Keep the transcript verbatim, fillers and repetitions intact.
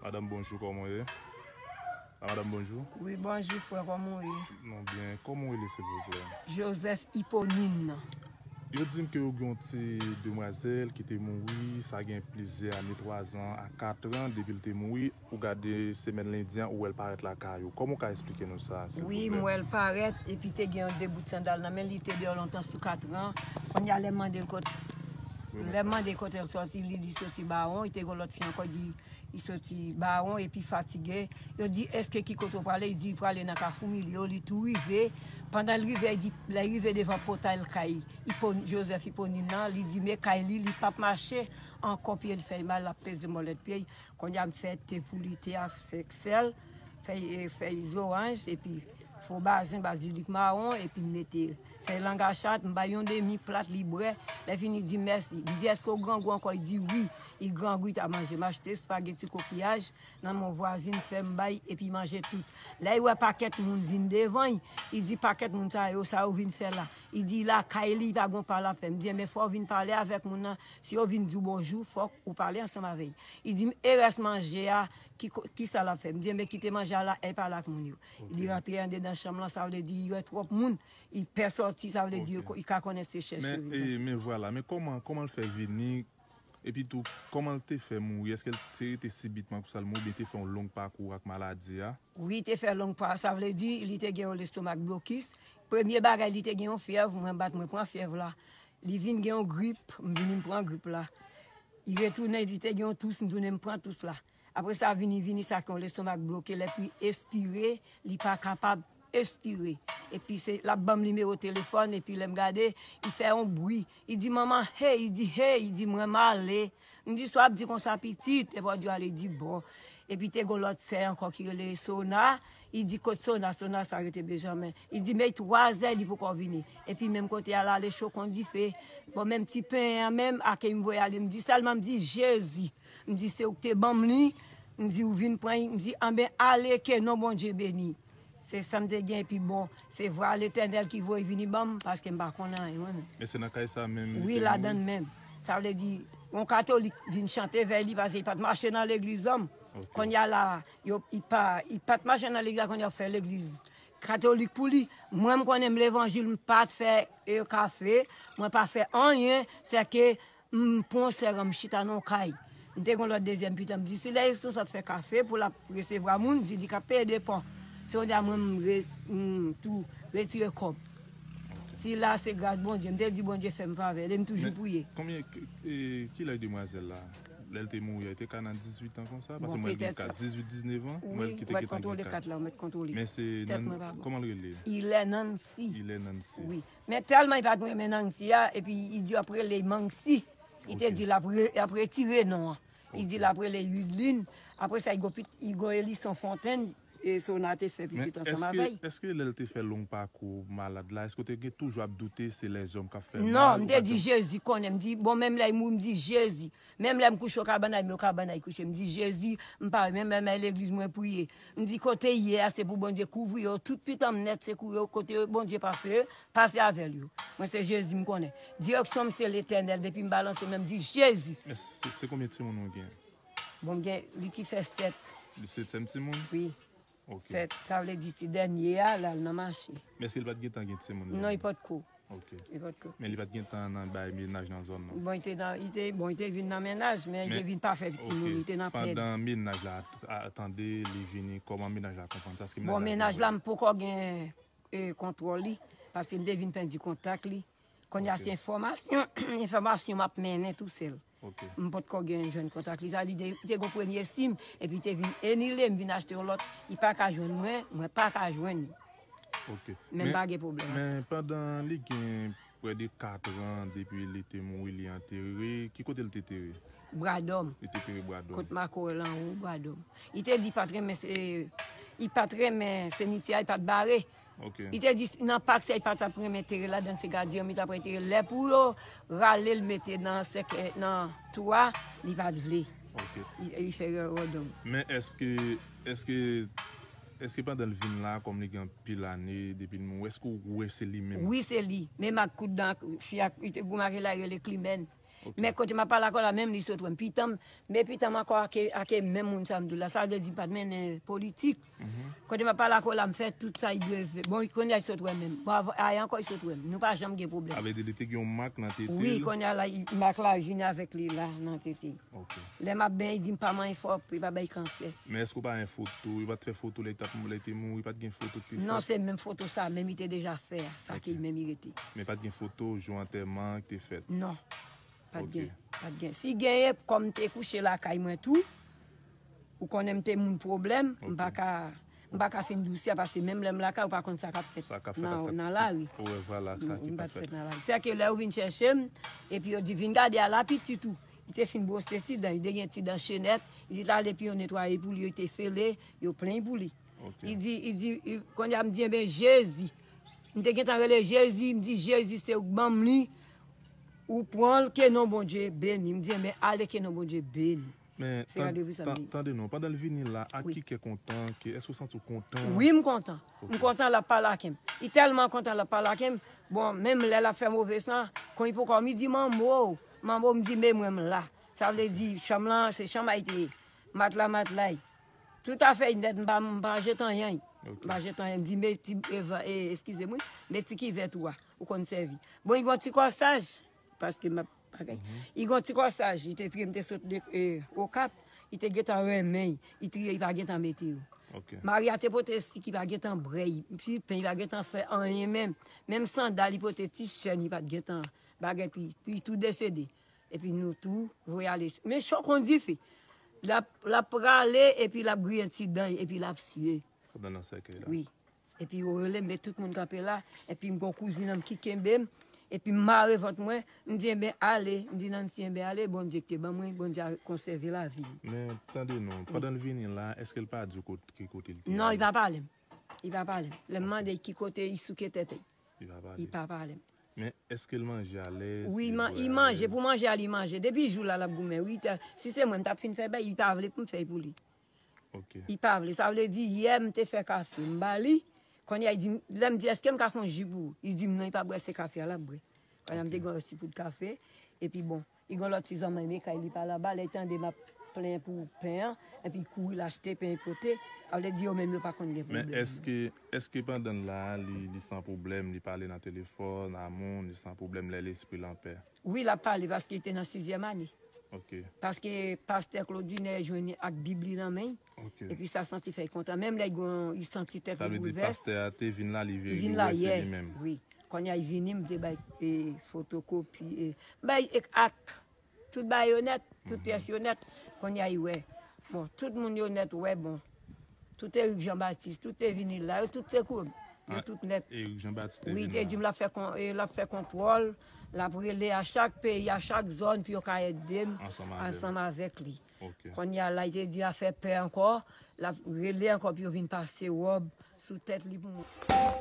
Madanm, bonjou, kòman w ye? Ah, madanm, bonjou. Wi, bonjou, frè, kòman w ye? Nou byen. Kòman w rele, silvouplè? Joseph Hyponine. Yo di m ke w gen yon ti demwazèl ki te mouri, sa gen plizyè ane, twa zan a kat an, depi l te mouri. Ou gade semèn lendi an, ou wè l parèt lakay ou. Kòman w ka eksplike nou sa, silvouplè? Wi, m wè l parèt, epi te gen yon de bout sandal nan men l, li te deyò lontan sou katran. Kounye a, lè m mande l kot, lè m mande kote l sòti, li di soti Bawon, li te gen lòt fi ankò di li soti Bawon epi fatige. Yo di, èske ki kote w prale? Li di li prale nan Kafou Milyo, li tou rive. Pandan l rive, li di, lè l rive devan pòtay kay Hypo-, Joseph Hyponine nan, li di, men kay li, li p ap mache ankò, pye l fè l mal, l ap peze mòlèt pye l. Kounye a m fè te pou li, te a fèk sèl, fèy, e, fèy zoranj, epi fo bazen, bazilik mawon, epi m mete fèy langachat, m bay yon demi plat, li bwè. Lè fini, li di m mèsi. M di, èske w grangou ankò? Li di wi, li grangou, li ta manje. M achte espageti kokiyaj nan men yon vwazin, fè m bay, epi l manje tout. Lè l wè pakèt moun vin devan l, li di, pakèt moun sa yo, sa yo vin fè la? Li di lakay li, li pa gen yon pa l ap fè. M di, enben, fò w vin pale avèk moun nan. Si yo vin di w bonjou, fòk ou pale ansanm avè l. Li di m, e rès manje a, ki, ko- ki sa l ap fè? M di, enben, kite manje a la, al pale ak moun yo. Li rantre andedan chanm lan, sa vle di, li wè twòp moun, li pè sòti, sa vle di, yo ko- li ka konnen se chèche yo Men, vin chèche. e, men vwala, men kòman, kòman l fè vini? Epi tou, kòman l te fè mouri? Èske l te rete sibitman konsa l mouri, oubyen te fè yon long pakou ak maladi a? Wi, te fè long pa, sa vle di, li te gen yon lestomak blokis. Premye bagay, li te gen yon fyèv, mwen bat, mwen pran fyèv la. Li vin gen yon grip, m vini m pran grip la. Li retounen, li te gen yon tous, m tounen m pran tous la. Apre sa, vini, vini, sa ke yon lestomak bloke, lè pou l espire, li pa kapab espire. Epi se, l ap ban m nimewo telefòn, epi lè m gade, li fè yon bri. Li di, manman, hey, li di, hey, li di, mwen m ale. M di, sa w ap di konsa, pitit? Epi w di, ale, li di, bon. Epi te gen lòt sè ankò ki rele Sona. Li di, kot Sona? Sona sa rete Benjamen. Li di, men twazè, li poko vini. Epi menm kote a, l ale cho kon dife. Bon, menm ti pen an menm, ake m voye ale, m di, sèlman m di, Jezi. M di, se ou ki te ban m li. M di, ou vin pran li. M di, anben, ale, ke non Bondye beni. Se sa m te gen, epi bon, se vwa Letènèl ki voye vini ban m, paske m pa konn anyen, mwen menm. Men se nan kay sa menm li Wi, te ladan mouri? Menm. Sa vle di, yon katolik vin chante vè li, paske li pa t mache nan legliz, non. Ok. Kounye a la, yo, li pa, li pa t mache nan legliz la, kounye a fè legliz katolik pou li. Mwen, m konnen m levanjil, m pa t fè e, kafe, mwen pa fè anyen, se ke m pran yon sèran, m chita nan yon kay. M te gen lòt dezyèm pitit, m di, si lè Estos ap fè kafe pou l ap resevwa moun, di li k ap peye depan. Se yon di a mwen, m re, m tou retire kòb. Sila se gras Bondye. M te di Bondye fè m favè, lè m toujou priye. Konbyen, e, ki laj demwazèl la? Lè l te mouri a, li te ka nan dizuit an konsa? Paske Bon, mwen li petèt. ka dizuit, diznèf an, Wi, mwen li kite ou mèt gentan kontwole gen kat la, ou mèt kontwole. Men se Tèt nan, mwen pa bon. Kòman l rele? Ilè Nancy. Ilè Nancy. Wi. Men tèlman li pa t renmen Nancy a, epi li di ap rele Mancy. Li te Ok. Di l ap re-, ap retire non an. Li di Ok. L ap rele Yudlin. Apre sa, li gon pit-, li gon Elison Fontaine, e Sona te fè Men pitit ansanm èske, avè l. Èske lè l te fè long pakou malad la, èske w te gen toujou ap doute se lèzòm k ap fè l Non, mal, m ou te pa di t janm Jezi konnen. M di, bon, menm lè l mouri, m di Jezi. Menm lè m kouche yon kabann, m yon kabann kouche. M di, Jezi, m pa wè, menm lè m al legliz, mwen priye. M di, kote l ye a, se pou Bondye kouvri yo. Tout pitit m nèt, se kouvri yo. Kote Bondye pase, pase avè l yo. Mwen, se Jezi m konnen. Direksyon m se Letènèl. Depi m balanse men, m di, Jezi. Men se, se konbyen timoun ou gen? Bon, m gen, li ki fè sèt. Li setyèm timoun? Wi. Ok. Sèt, sa vle di ti dènye a, l al nan mache. Men si l pa t gentan gen timoun? Non, li potko. Ok. Li potko. Men li pa t gentan nan bay mennaj nan zòn nan? Bon, li te nan, li te, bon, li te vin nan mennaj, men li te Men, vin pa fè ti ok. moun, li te nan plèd. Pandan mennaj la a tande, li vini, kòman mennaj la konprann sa? Èske Bon, mennaj la mennaj la, m poko gen e, kontwòl li, paske m te vin pèdi kontak li. Kounye a, Ok. Se enfòmasyon, enfòmasyon m ap mennen tou sèl. Ok. M potko gen jwenn kontak li. Sa li te, li te gon premye sim, epi li te vin enile, m vin achte yon lòt. Li pa ka jwenn mwen, mwen pa ka jwenn li. Ok. Men m pa gen pwoblèm ak sa. Men pandan li gen prè de kat an depi li te mouri, li antere, ki kote l te tere? Bradòm. Li te tere Bradòm. Kot Makorèl anwo, Bradòm. Li te di pa t renmen se, li pa t renmen semityè a, li pa t bare. Ok. Li te di nan pak sa, li pa t ap renmen tere ladan, se gadyen li t ap entere. Lè pou yo rale l mete nan sèkèy, nan twou a, li pa t vle. Ok. Li, li fè Bradòm. Men èske, èske, èske pandan l vin la, kòm li gen anpil ane depi l mouri, èske w wè se li menm? Wi, se li. Menm ak kout dan, fi ak, li te gwo make la, rele Klimèn. Men kote m ap pale ak ou la, menm li sot wè m. Pitan m, men pitan m ankò ake, ake menm moun sa m di w la. Sa vle di m pa t mennen politik. Kote m ap pale ak ou la, m fè tout sa li dwe fè. Bon, kounye a li sot wè m menm. Bon, avan, ayè ankò li sot wè m. Nou pa janm gen pwoblèm. Sa vle di li te gen yon mak nan tete l? Wi, kounye a la, mak la vini avèk li la nan tete. Lè m ap benyen, li di m pa manyen fòp, li pa bay kansè. Men èske w pa gen foto? Yo pa t fè foto lè li t ap, lè li te mouri, pa t gen foto ki te fèt? Non, se menm foto sa, menm li te deja fè a, sa ke li menm li rete. Men pa t gen foto jou antèman an ki te fèt? Non. Pa t gen, pa t gen. Si genyen, kòm m te kouche lakay mwen tou, ou konnen m te moun pwoblèm, m pa ka, m pa ka fin dousi a, paske menm lè m lakay, ou pa konn sa k ap fèt nan, nan lari. Ou wè, vwala, sa ki pa t fèt nan lari. Sèke lè yo vin chèche m, epi yo di, "Vin gade a la pitit ou." Li te fin bwose ti dan, li te gen ti dan chenèt, li te ale epi yo netwaye pou li, yo te fele, yo plenn pou li. Li di, li di, kounye a m di, "Enben, Jezi." M te gentan rele Jezi, m di, "Jezi, se ou k ban m li, ou pran l, ke non Bondye beni." M di, "Enben, ale, ke non Bondye beni." Men, tande non, pandan l vini la, ak ki kè kontan, ke, èske w santi w kontan? Wi, m kontan. M kontan l ap pale ak m. Li tèlman kontan l ap pale ak m, bon, menm lè l ap fè move san, kon li poko, li di, "Manbo, manbo," m di, "Men mwen m la." Sa vle di, chanm lan, se chanm a li te ye. Matla, matla. Tout afè nèt, m pa, m pa jete anyen. M pa jete anyen. M di, "Met ti, e, eskize m, wi, met ti kivèt ou a, ou konn sèvi." Bon, li gon ti kòsaj, paske m ap bagay. Li gon ti kòsaj, li te triye m te sot de, e, Okap, li te gentan renmen, li triye, li pa gentan mete yo. Maria te pote sik, li pa gentan bwè, ti pen, li pa gentan fè anyen menm. Menm sandal, li pote ti chèn, li pa t gentan bagay, pi, pi tou desede. Epi nou tou voye ale. Men cho kon dife. L ap, l ap prale epi l ap griyen ti dan l epi l ap siye. Pandan nan sèkèy la. Wi. Epi yo rele m, men tout moun kanpe la. Epi m gon kouzin an m ki kenbe m. Epi m mare vant mwen. M di, "Enben, ale." M di, "Nancy, enben, ale. Bondye ki te ban mwen, Bondye a konsève lavi m." Men, tande non, pandan l vini la, èske l pa di w kot-, ki kote l te ye? Non, li pa pale m. Li pa pale m. Lè m mande ki kote li souke tèt li. Li pa pale. Li pa pale m. Men, èske l manje alèz? Wi, li manje. Pou manje a, li manje. Depi jou la, l ap goumen. Wi, si se mwen, m t ap fin fè bay, li pa vle pou m fè l pou li. Li pa vle. Sa vle di, yè, m te fè kafe, m ba li. Kounye a, li di m, lè m di, "Èske m ka fè yon ji pou ou?" Li di m, "Non, li pa bwè, se kafe a l ap bwè." Kounye a, m te gen yon ti poud kafe. Epi bon, li gen lòt ti zanmi m, e kay li pa laba, lè li tande m ap plenyen pou pen an, epi li kouri l achte pen, li pote. Sa vle di, yo menm, yo pa konn gen pwoblèm. Men èske, èske pandan l la, li, li san pwoblèm, li pale nan telefòn a moun, li san pwoblèm, lè lespri l anpè? Wi, l ap pale paske li te nan sizyèm ane. Paske pastè Claudinè jwenn li ak Bib li nan men l. Epi sa santi fè l kontan. Menm lè li gon, li santi tèt li boulvès. Sa vle di pastè a te vin la, li vin la yè, li menm. Wi. Kounye a, li vini, m te bay, e, fotokopi, e, bay, e, ak tout bagay yo nèt, tout pyès yo nèt. Kounye a, li wè. Bon, tout moun yo nèt, wè, bon. Tout Eric Jean Baptiste, tout te vini la, yo tout se koub. Yo tout nèt. Eric Jean Baptiste te vini la. Wi, te di m l ap fè kon-, e, l ap fè kontwòl, l ap rele a chak peyi, a chak zòn, pou yo ka ede m ansanm avèk li. Kounye a la, li te di afè pè ankò, l ap rele ankò pou yo vin pase wòb sou tèt li pou mwen.